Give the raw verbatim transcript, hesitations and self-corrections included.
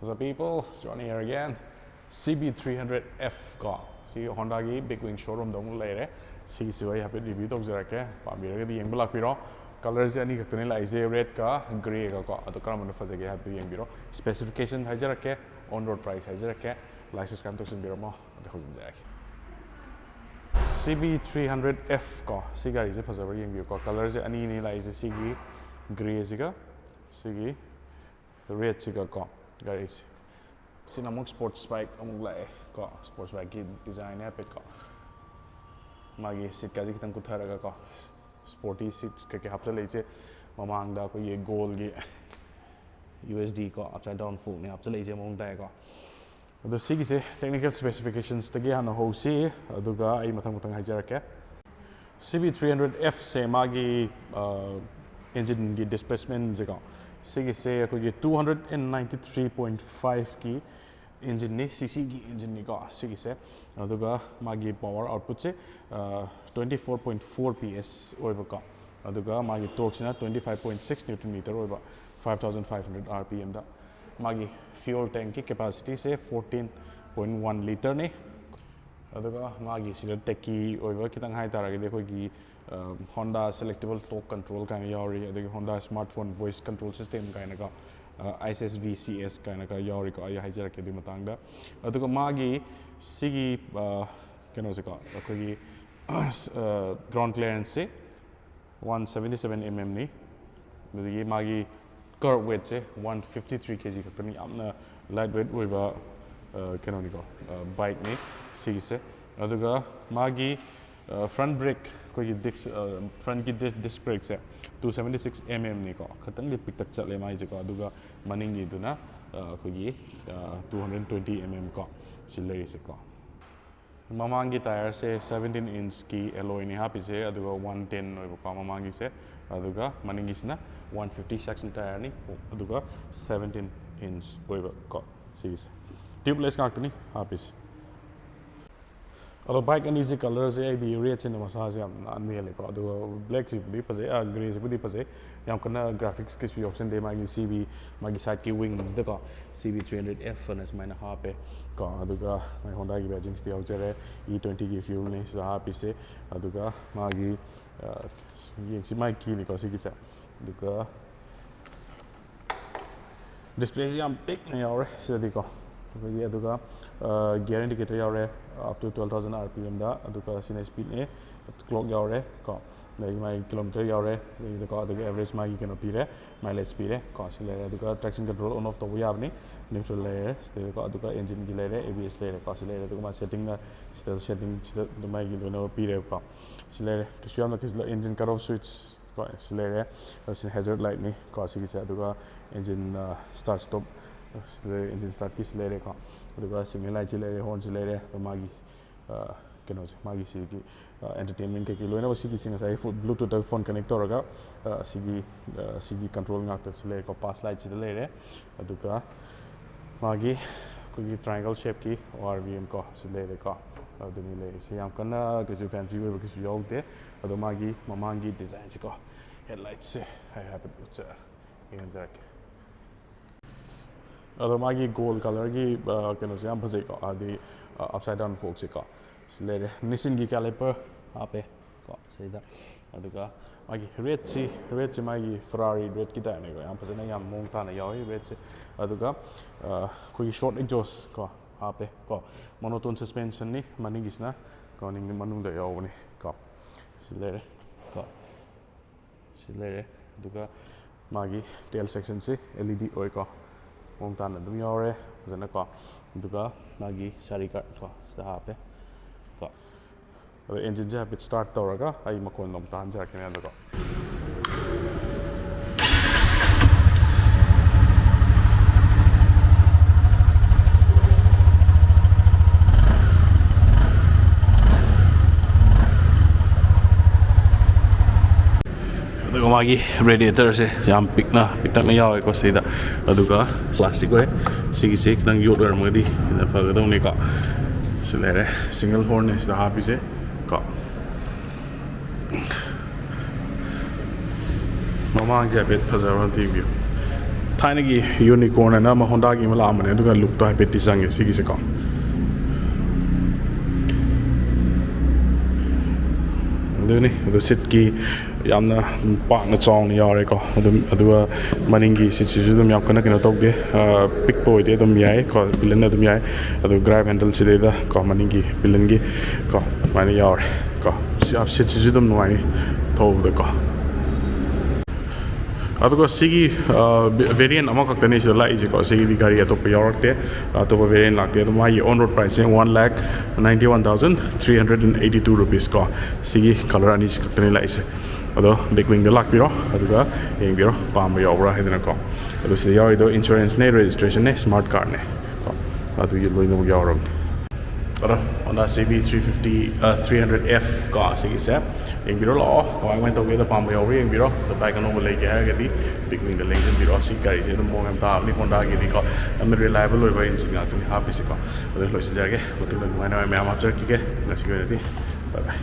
What's up, people? Johnny here again. C B three hundred F ꯀꯣ, ꯁꯤ Hondaꯒꯤ Big Wing showroomꯗ ꯑꯃꯨꯛ ꯂꯩꯔꯦ꯫ ꯁꯤꯒꯤꯁꯨ ꯑꯩ ꯍꯥꯏꯐꯦꯠ review ꯇꯧꯖꯔꯛꯀꯦ, ꯄꯥꯝꯕꯤꯔꯒꯗꯤ ꯌꯦꯡꯕ ꯂꯥꯛꯄꯤꯔꯣ꯫ Colourꯁꯦ ꯑꯅꯤ ꯈꯛꯇꯅꯤ ꯂꯥꯛꯏꯁꯦ, redꯀ greyꯒ ꯀꯣ꯫ ꯑꯗꯣ ꯀꯔꯝꯕꯅ ꯐꯖꯒꯦ ꯍꯥꯏꯕꯗꯨ ꯌꯦꯡꯕꯤꯔꯣ꯫ Specification ꯍꯥꯏꯖꯔꯛꯀꯦ, on road price ꯍꯥꯏꯖꯔꯛꯀꯦ, like subscribe ꯇꯧꯁꯤꯟꯕꯤꯔꯝꯃꯣ꯫ ꯑꯗ ꯍꯧꯖꯤꯟꯖꯔꯛꯀꯦ꯫ C B three hundred F ꯀꯣ, ꯁꯤ ꯒꯥꯔꯤꯁꯦ ꯐꯖꯕ꯭ꯔꯥ ꯌꯦꯡꯕꯤꯌꯨꯀꯣ꯫ Colourꯁꯦ ꯑꯅꯤꯅꯤ ꯂꯥꯛꯏꯁꯦ, ꯁꯤꯒꯤ greyꯁꯤꯒ ꯁꯤꯒꯤ redꯁꯤꯒ ꯀꯣ꯫ ꯒꯥꯔꯤꯁꯦ, ꯁꯤꯅ ꯑꯃꯨꯛ sports bike ꯑꯃꯨꯛ ꯂꯥꯛꯑꯦ ꯀꯣ꯫ Sports bikeꯀꯤ designꯅꯦ ꯍꯥꯏꯐꯦꯠ ꯀꯣ꯫ ꯃꯥꯒꯤ seatꯀꯁꯦ ꯈꯤꯇꯪ ꯀꯨꯊꯔꯒ ꯀꯣ, sporty seats ꯀꯩꯀꯩ ꯍꯥꯞꯆꯜꯂꯛꯏꯁꯦ꯫ ꯃꯃꯥꯡꯗ ꯑꯩꯈꯣꯏꯒꯤ goldꯀꯤ USD ꯀꯣ, upside down forkꯅꯦ ꯍꯥꯞꯆꯜꯂꯛꯏꯁꯦ, ꯃꯑꯣꯡ ꯇꯥꯏꯀꯣ꯫ ꯑꯗꯣ ꯁꯤꯒꯤꯁꯦ technical specificationsꯇꯒꯤ ꯍꯥꯟꯅ ꯍꯧꯁꯤ, ꯑꯗꯨꯒ ꯑꯩ ꯃꯊꯪ ꯃꯊꯪ ꯍꯥꯏꯖꯔꯛꯀꯦ꯫ C B three hundred Fꯁꯦ ꯃꯥꯒꯤ engineꯒꯤ displacementꯁꯦꯀꯣ, ꯁꯤꯒꯤꯁꯦ ꯑꯩꯈꯣꯏꯒꯤ two hundred and ninety three point fiveꯀꯤ engineꯅꯤ, CCꯒꯤ engineꯅꯤꯀꯣ ꯁꯤꯒꯤꯁꯦ꯫ ꯑꯗꯨꯒ ꯃꯥꯒꯤ power outputꯁꯦ twenty four point four PS ꯑꯣꯏꯕꯀꯣ꯫ ꯑꯗꯨꯒ ꯃꯥꯒꯤ torqueꯁꯤꯅ twenty five point six newton meter ꯑꯣꯏꯕ, five thousand five hundred RPMꯗ꯫ ꯃꯥꯒꯤ fuel tankꯀꯤ capacityꯁꯦ fourteen point one litreꯅꯤ꯫ ꯑꯗꯨꯒ ꯃꯥꯒꯤ ꯁꯤꯗ techy ꯑꯣꯏꯕ ꯈꯤꯇꯪ ꯍꯥꯏꯇꯥꯔꯒꯗꯤ, ꯑꯩꯈꯣꯏꯒꯤ Honda Selectable Torque Control ꯀꯥꯏꯅ ꯌꯥꯎꯔꯤ, ꯑꯗꯒꯤ Honda Smartphone Voice Control System ꯀꯥꯏꯅꯀꯣ, ISSVCS ꯀꯥꯏꯅꯒ ꯌꯥꯎꯔꯤꯀꯣ꯫ ꯑꯩ ꯍꯥꯏꯖꯔꯛꯀꯦ ꯑꯗꯨꯒꯤ ꯃꯇꯥꯡꯗ꯫ ꯑꯗꯨꯒ ꯃꯥꯒꯤ ꯁꯤꯒꯤ ꯀꯩꯅꯣꯁꯦꯀꯣ, ꯑꯩꯈꯣꯏꯒꯤ ground clearanceꯁꯦ one seventy seven mmꯅꯤ꯫ ꯑꯗꯒꯤ ꯃꯥꯒꯤ curb weightꯁꯦ one fifty three kg ꯈꯛꯇꯅꯤ, ꯌꯥꯝꯅ light weight ꯑꯣꯏꯕ ꯀꯩꯅꯣꯅꯤꯀꯣ, bikeꯅꯤ ꯁꯤꯒꯤꯁꯦ꯫ ꯑꯗꯨꯒ ꯃꯥꯒꯤ front brake, ꯑꯩꯈꯣꯏꯒꯤ disc, frontꯀꯤ disc brakeꯁꯦ two seventy six mmꯅꯤꯀꯣ, ꯈꯤꯇꯪꯗꯤ ꯄꯤꯛꯇꯛ ꯆꯠꯂꯦ ꯃꯥꯏꯁꯦꯀꯣ꯫ ꯑꯗꯨꯒ ꯃꯅꯤꯡꯒꯤꯗꯨꯅ ꯑꯩꯈꯣꯏꯒꯤ two hundred twenty mm ꯀꯣ ꯁꯤ ꯂꯩꯔꯤꯁꯦꯀꯣ꯫ ꯃꯃꯥꯡꯒꯤ tyreꯁꯦ seventeen inchꯀꯤ alloyꯅꯤ ꯍꯥꯞꯄꯤꯁꯦ, ꯑꯗꯨꯒ one ten ꯑꯣꯏꯕꯀꯣ ꯃꯃꯥꯡꯒꯤꯁꯦ꯫ ꯑꯗꯨꯒ ꯃꯅꯤꯡꯒꯤꯁꯤꯅ one fifty section tyreꯅꯤ, ꯑꯗꯨꯒ seventeen inch ꯑꯣꯏꯕꯀꯣ ꯁꯤꯒꯤꯁꯦ꯫ Tubeless ꯉꯥꯛꯇꯅꯤ ꯍꯥꯞꯄꯤꯁꯦ꯫ ꯑꯗꯣ ꯕꯥꯏꯛ ꯑꯅꯤꯁꯤ ꯀꯂꯔꯁꯦ ꯑꯩꯗꯤ ꯔꯦꯗꯁꯤꯅ ꯃꯁꯥꯁꯦ ꯌꯥꯝ ꯅꯥꯟꯕ ꯍꯦꯜꯂꯦꯀꯣ꯫ ꯑꯗꯨꯒ ꯕ꯭ꯂꯦꯛꯁꯤꯕꯨꯗꯤ ꯐꯖꯩ, ꯒ꯭ꯔꯦꯁꯤꯕꯨꯗꯤ ꯐꯖꯩ꯫ ꯌꯥꯝ ꯀꯟꯅ ꯒ꯭ꯔꯥꯐꯤꯛꯁ ꯀꯩꯁꯨ ꯌꯥꯎꯁꯟꯗꯦ꯫ ꯃꯥꯒꯤ ꯁꯤꯕꯤ, ꯃꯥꯒꯤ ꯁꯥꯏꯠꯀꯤ ꯋꯤꯡꯁꯇꯀꯣ, C B three hundred F ꯑꯅ ꯁꯨꯃꯥꯏꯅ ꯍꯥꯞꯄꯦ ꯀꯣ꯫ ꯑꯗꯨꯒ ꯃꯥꯏ ꯍꯣꯟꯗꯥꯒꯤ ꯕꯦꯖꯤꯡꯁꯤꯗ ꯌꯥꯎꯖꯔꯦ, ꯏ ꯇ꯭ꯋꯦꯟꯇꯤꯒꯤ ꯐ꯭ꯌꯨꯜꯅꯤ ꯁꯤꯗ ꯍꯥꯞꯄꯤꯁꯦ꯫ ꯑꯗꯨꯒ ꯃꯥꯒꯤ, ꯑ, ꯌꯦꯡꯁꯤ, ꯃꯥꯒꯤ ꯀꯤꯅꯤꯀꯣ ꯁꯤꯒꯤꯁꯦ꯫ ꯑꯗꯨꯒ ꯗꯤꯁꯄ꯭ꯂꯦꯁꯤ ꯌꯥꯝ ꯄꯤꯛꯅ ꯌꯥꯎꯔꯦ ꯁꯤꯗꯗꯤꯀꯣ꯫ ꯑꯩꯈꯣꯏꯒꯤ ꯑꯗꯨꯒ ꯒꯤꯌꯔ ꯏꯟꯗꯤꯀꯦꯇꯔ ꯌꯥꯎꯔꯦ, up to twelve thousand R P M ꯗ꯫ ꯑꯗꯨꯒ ꯁꯤꯅ ꯁ꯭ꯄꯤꯠꯅꯦ, ꯀ꯭ꯂꯣꯛ ꯌꯥꯎꯔꯦ ꯀꯣ꯫ ꯑꯗꯒꯤ ꯃꯥꯒꯤ ꯀꯤꯂꯣꯃꯤꯇꯔ ꯌꯥꯎꯔꯦ, ꯑꯗꯒꯤꯗꯀꯣ, ꯑꯗꯒꯤ ꯑꯦꯚꯔꯦꯖ ꯃꯥꯒꯤ ꯀꯩꯅꯣ ꯄꯤꯔꯦ, ꯃꯥꯏꯂꯦꯖ ꯄꯤꯔꯦ ꯀꯣ꯫ ꯁꯤ ꯂꯩꯔꯦ꯫ ꯑꯗꯨꯒ traction control on off ꯇꯧꯕ ꯌꯥꯕꯅꯤ, ꯅ꯭ꯌꯨꯇ꯭ꯔꯦꯜ ꯂꯩꯔꯦ ꯁꯤꯗꯩꯗꯀꯣ꯫ ꯑꯗꯨꯒ ꯏꯟꯖꯤꯟꯒꯤ ꯂꯩꯔꯦ, ꯑꯦ ꯕꯤ ꯑꯦꯁ ꯂꯩꯔꯦꯀꯣ꯫ ꯁꯤ ꯂꯩꯔꯦ꯫ ꯑꯗꯨꯒ ꯃꯥ ꯁꯦꯠꯇꯤꯡꯅ, ꯁꯤꯗ ꯁꯦꯠꯇꯤꯡꯁꯤꯗ ꯑꯗꯨꯝ ꯃꯥꯒꯤ ꯂꯣꯏꯅꯃꯛ ꯄꯤꯔꯦꯕꯀꯣ꯫ ꯁꯤ ꯂꯩꯔꯦ꯫ ꯀꯩꯁꯨ ꯌꯥꯝꯅ, ꯀꯩꯁꯨ, ꯏꯟꯖꯤꯟ ꯀꯠ ꯑꯣꯐ ꯁ꯭ꯋꯤꯠꯆ ꯀꯣ, ꯁꯤ ꯂꯩꯔꯦ꯫ ꯑꯗꯨ ꯁꯤꯅ ꯍꯦꯖꯔꯠ ꯂꯥꯏꯠꯅꯤ ꯀꯣ ꯁꯤꯒꯤꯁꯦ꯫ ꯑꯗꯨꯒ ꯏꯟꯖꯤꯟ, ꯁ꯭ꯇꯥꯔꯠ ꯁ꯭ꯇꯣꯞ, ꯁꯤ ꯂꯩꯔꯦ, ꯏꯟꯖꯤꯟ ꯁ꯭ꯇꯥꯔꯠꯀꯤ ꯁꯤ ꯂꯩꯔꯦꯀꯣ꯫ ꯑꯗꯨꯒ ꯁꯤꯒꯅꯦꯜ ꯂꯥꯏꯠꯁꯤ ꯂꯩꯔꯦ, ꯍꯣꯔꯟꯁꯤ ꯂꯩꯔꯦ꯫ ꯑꯗꯣ ꯃꯥꯒꯤ, ꯑ, ꯀꯩꯅꯣꯁꯦ, ꯃꯥꯒꯤ ꯁꯤꯒꯤ, ꯑ, ꯑꯦꯟꯇꯔꯇꯦꯟꯃꯦꯟ ꯀꯩꯀꯩ ꯂꯣꯏꯅꯃꯛ ꯁꯤꯒꯤꯁꯤꯡ ꯉꯁꯥꯏ ꯐꯨ-, ꯕ꯭ꯂꯨꯇꯨꯠꯇ ꯐꯣꯟ ꯀꯅꯦꯛ ꯇꯧꯔꯒ, ꯑ, ꯁꯤꯒꯤ, ꯑ, ꯁꯤꯒꯤ ꯀꯟꯇ꯭ꯔꯣꯜ ꯉꯥꯛꯇ ꯁꯤ ꯂꯩꯔꯦꯀꯣ꯫ ꯄꯥꯁ ꯂꯥꯏꯠꯁꯤꯗ ꯂꯩꯔꯦ꯫ ꯑꯗꯨꯒ ꯃꯥꯒꯤ ꯑꯩꯈꯣꯏꯒꯤ ꯇ꯭ꯔꯥꯏꯡꯒꯜ ꯁꯦꯞꯀꯤ ꯑꯣ ꯑꯥꯔ ꯚꯤ ꯑꯦꯝ ꯀꯣ ꯁꯤ ꯂꯩꯔꯦꯀꯣ꯫ ꯑꯗꯨꯅꯤ ꯂꯩꯔꯤꯁꯦ꯫ ꯌꯥꯝ ꯀꯟꯅ ꯀꯩꯁꯨ ꯐꯦꯟꯁꯤ ꯑꯣꯏꯕ ꯀꯩꯁꯨ ꯌꯥꯎꯗꯦ꯫ ꯑꯗꯣ ꯃꯥꯒꯤ ꯃꯃꯥꯡꯒꯤ ꯗꯤꯖꯥꯏꯟꯁꯦꯀꯣ, ꯍꯦꯠꯂꯥꯏꯠꯁꯦ ꯑꯩ ꯍꯥꯏꯐꯦꯠ ꯎꯠꯆ-, ꯌꯦꯡꯍꯟꯖꯔꯛꯀꯦ꯫ ꯑꯗꯣ ꯃꯥꯒꯤ ꯒꯣꯜ ꯀꯂꯔꯒꯤ, ꯑ, ꯀꯩꯅꯣꯁꯦ ꯌꯥꯝ ꯐꯖꯩꯀꯣ, ꯍꯥꯏꯗꯤ, ꯑ, ꯑꯞꯁꯥꯏꯠ ꯗꯥꯎꯟ ꯐꯣꯛꯁꯦꯀꯣ꯫ ꯁꯤ ꯂꯩꯔꯦ꯫ ꯅꯤꯁꯤꯟꯒꯤ ꯀꯦꯂꯤꯄꯔ ꯍꯥꯞꯄꯦ ꯀꯣ ꯁꯤꯗ꯫ ꯑꯗꯨꯒ ꯃꯥꯒꯤ ꯔꯦꯠꯁꯤ, ꯔꯦꯠꯁꯤ ꯃꯥꯒꯤ ꯐꯔꯥꯔꯤ ꯔꯦꯠꯀꯤ ꯇꯥꯏꯞꯅꯦꯀꯣ꯫ ꯌꯥꯝ ꯐꯖꯅ, ꯌꯥꯝ ꯃꯑꯣꯡ ꯇꯥꯅ ꯌꯥꯎꯋꯤ ꯔꯦꯠꯁꯦ꯫ ꯑꯗꯨꯒ, ꯑ, ꯑꯩꯈꯣꯏꯒꯤ ꯁꯣꯔꯠ ꯑꯦꯛꯖꯣꯁ ꯀꯣ ꯍꯥꯞꯄꯦ ꯀꯣ꯫ ꯃꯣꯅꯣꯇꯣꯟ ꯁꯁꯄꯦꯟꯁꯟꯅꯤ ꯃꯅꯤꯡꯒꯤꯁꯤꯅ ꯀꯣ, ꯃꯅꯤꯡ-, ꯃꯅꯨꯡꯗ ꯌꯥꯎꯕꯅꯤ ꯀꯣ꯫ ꯁꯤ ꯂꯩꯔꯦ ꯀꯣ꯫ ꯁꯤ ꯂꯩꯔꯦ꯫ ꯑꯗꯨꯒ ꯃꯥꯒꯤ ꯇꯦꯜ ꯁꯦꯛꯁꯟꯁꯤ ꯑꯦꯜ ꯏ ꯗꯤ ꯑꯣꯏꯀꯣ, ꯃꯑꯣꯡ ꯇꯥꯅ ꯑꯗꯨꯝ ꯌꯥꯎꯔꯦ ꯐꯖꯅꯀꯣ꯫ ꯑꯗꯨꯒ ꯃꯥꯒꯤ ꯁꯥꯔꯤ ꯒꯥꯔꯗ ꯀꯣ ꯁꯤꯗ ꯍꯥꯞꯄꯦ ꯀꯣ꯫ ꯑꯗꯣ ꯏꯟꯖꯤꯟꯁꯦ ꯍꯥꯏꯐꯦꯠ ꯁ꯭ꯇꯥꯔꯠ ꯇꯧꯔꯒ ꯑꯩ ꯃꯈꯣꯟ ꯑꯃꯨꯛ ꯇꯥꯍꯟꯖꯔꯛꯀꯦ ꯃꯌꯥꯝꯗꯀꯣ꯫ ꯑꯗꯨꯒ ꯃꯥꯒꯤ ꯔꯦꯗꯤꯌꯦꯇꯔꯁꯦ ꯌꯥꯝ ꯄꯤꯛꯅ, ꯄꯤꯛꯇꯛꯅ ꯌꯥꯎꯋꯦꯀꯣ ꯁꯤꯗ꯫ ꯑꯗꯨꯒ ꯄ꯭ꯂꯥꯁꯇꯤꯛ ꯑꯣꯏ꯫ ꯁꯤꯒꯤꯁꯦ ꯈꯤꯇꯪ ꯌꯣꯠ ꯑꯣꯏꯔꯝꯃꯒꯗꯤ ꯍꯦꯟꯅ ꯐꯒꯗꯧꯅꯤꯀꯣ꯫ ꯁꯤ ꯂꯩꯔꯦ, single horn ꯅꯦ ꯁꯤꯗ ꯍꯥꯞꯄꯤꯁꯦ ꯀꯣ꯫ ꯃꯃꯥꯡꯁꯦ ꯍꯥꯏꯐꯦꯠ ꯐꯖꯕ ꯑꯝꯇ ꯌꯦꯡꯕꯤꯌꯨ꯫ ꯊꯥꯏꯅꯒꯤ Unicorn ꯍꯥꯏꯅ ꯑꯃ Honda ꯒꯤ ꯑꯃ ꯂꯥꯛꯑꯝꯕꯅꯦ, ꯑꯗꯨꯒ look ꯇꯣ ꯍꯥꯏꯐꯦꯠꯇꯤ ꯆꯪꯉꯦ ꯁꯤꯒꯤꯁꯦꯀꯣ꯫ ꯑꯗꯨꯅꯤ ꯑꯗꯨ, seat ꯀꯤ ꯌꯥꯝꯅ ꯄꯥꯛꯅ ꯆꯥꯎꯅ ꯌꯥꯎꯔꯦꯀꯣ꯫ ꯑꯗꯨꯝ, ꯑꯗꯨꯒ ꯃꯅꯤꯡꯒꯤ seat ꯁꯤꯁꯨ ꯑꯗꯨꯝ ꯌꯥꯝ ꯀꯟꯅ ꯀꯩꯅꯣ ꯇꯧꯗꯦ, ꯑ, ꯄꯤꯛꯄ ꯑꯣꯏꯗꯦ, ꯑꯗꯨꯝ ꯌꯥꯏ ꯀꯣ, villain ꯑꯗꯨꯝ ꯌꯥꯏ꯫ ꯑꯗꯨ grab handle ꯁꯤꯗꯩꯗ ꯀꯣ, ꯃꯅꯤꯡꯒꯤ villain ꯒꯤ ꯀꯣ, ꯑꯗꯨꯃꯥꯏꯅ ꯌꯥꯎꯔꯦ ꯀꯣ꯫ ꯁꯤ, seat ꯁꯤꯁꯨ ꯑꯗꯨꯝ ꯅꯨꯡꯉꯥꯏꯅꯤ ꯊꯧꯕꯗꯀꯣ꯫ ꯑꯗꯨꯒ ꯁꯤꯒꯤ, ꯑ, variant ꯑꯃꯈꯛꯇꯅꯤ ꯁꯤꯗ ꯂꯥꯛꯏꯁꯦꯀꯣ꯫ ꯁꯤꯒꯤꯗꯤ ꯒꯥꯔꯤ ꯑꯇꯣꯞꯄ ꯌꯥꯎꯔꯛꯇꯦ, ꯑꯇꯣꯞꯄ variant ꯂꯥꯛꯇꯦ꯫ ꯑꯗꯣ ꯃꯥꯒꯤ on road price say one lakh ninety one thousand three hundred and eighty two rupees ꯀꯣ꯫ ꯁꯤꯒꯤ colour ꯑꯅꯤꯁꯤ ꯈꯛꯇꯅꯤ ꯂꯥꯛꯏꯁꯦ꯫ ꯑꯗꯣ Big Wing ꯗ ꯂꯥꯛꯄꯤꯔꯣ, ꯑꯗꯨꯒ ꯌꯦꯡꯕꯤꯔꯣ ꯄꯥꯝꯕ ꯌꯥꯎꯕ꯭ꯔꯥ ꯍꯥꯏꯗꯅꯀꯣ꯫ ꯑꯗꯣ ꯁꯤꯗ ꯌꯥꯎꯔꯤꯗꯣ insurance ꯅꯦ, registration ꯅꯦ, smart card ꯅꯦ ꯀꯣ꯫ ꯑꯗꯨꯒꯤ ꯂꯣꯏꯅꯃꯛ ꯌꯥꯎꯔꯕꯅꯤ꯫ ꯑꯗꯣ Honda C B three fifty, ꯑ, three hundred F ꯀꯣ, ꯁꯤꯒꯤꯁꯦ ꯌꯦꯡꯕꯤꯔꯣ ꯂꯥꯛꯑꯣ꯫ ꯀꯃꯥꯏ ꯀꯃꯥꯏꯅ ꯇꯧꯒꯦꯗꯣ ꯄꯥꯝꯕ ꯌꯥꯎꯕ꯭ꯔꯥ ꯌꯦꯡꯕꯤꯔꯣ꯫ ꯑꯗꯣ bike ꯑꯅꯧꯕ ꯂꯩꯒꯦ ꯍꯥꯏꯔꯒꯗꯤ Big Wing ꯗ ꯂꯦꯡꯁꯤꯟꯕꯤꯔꯣ꯫ ꯁꯤ ꯒꯥꯔꯤꯁꯦ ꯑꯗꯨꯝ ꯃꯑꯣꯡ ꯌꯥꯝ ꯇꯥꯕꯅꯤ Honda ꯒꯤꯗꯤꯀꯣ꯫ ꯌꯥꯝꯅ reliable ꯑꯣꯏꯕ engine ꯉꯥꯛꯇꯅꯤ ꯍꯥꯞꯄꯤꯁꯦꯀꯣ꯫ ꯑꯗꯨ ꯂꯣꯏꯁꯤꯟꯖꯔꯒꯦ꯫ ꯃꯇꯨꯡꯗ ꯅꯨꯡꯉꯥꯏ ꯅꯨꯡꯉꯥꯏ ꯃꯌꯥꯝ ꯍꯥꯞꯆꯔꯛꯈꯤꯒꯦ꯫ ꯉꯁꯤꯒꯤ ꯑꯣꯏꯅꯗꯤ bye bye꯫